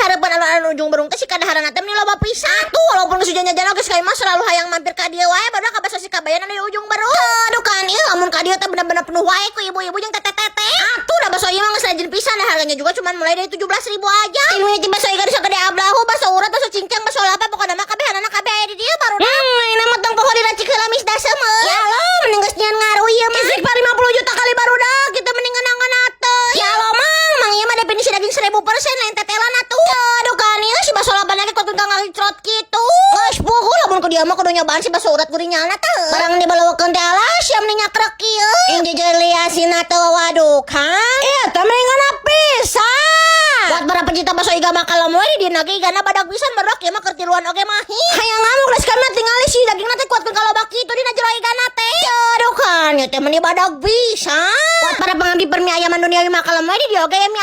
Hareupeun alun-alun Ujung Berung teh si kadaharan teh meni loba pisan. Tuh, walaupun geus jajan oge sekali mah selalu hayang mampir ka dieu wae, baru ka baso si Kabayan anu di Ujung Berung. Aduh kan ieu lamun ka dieu teh bener-bener penuh wae ku ibu-ibu jeung teteh-teteh. Atuh, da baso ieu mah geus rajin pisan, dah harganya juga cuman mulai dari 17.000 aja. Ini ti baso iga sagede ablahu, baso urat, baso cincang, baso lapa, pokokna mah kabehanana kabeh aya di dieu, baru. Ini mah tong poho diracik heula misdah seumeu. Ya Allah, mending geus nyieun ngaruh ieu mah. Istighfar 50 juta kali, barudak, kita mending ngenangan atuh. Ya Allah, Mang, Mang, ieu mah definisi daging 1000%, lain tetelan atuh. Aduh kan ieu si baso lapa lagi kok tukang ngacrot kitu. Geus puguh lamun ku dia mah kudu nyobaan si baso urat gurinyalna teh. Barang dibalawakeun teh, alah sia, mending nyakrek kieu. Ini jeli asin teh, waduh kan. Iya teh mending pisan. Buat para pecinta bakso iga mah kalau mau di dieu ge igana badag pisan, barudak, ieu mah keur tiluan oge mahi. Hayang ngamuk geus kami tinggali si dagingna teh kuatkeun kalau kitu dina jero igana teh. Aduh kan, ieu teh meni badag pisan. Buat para pengabdi permie ayaman duniawi mah kalau mau di dieu oge mie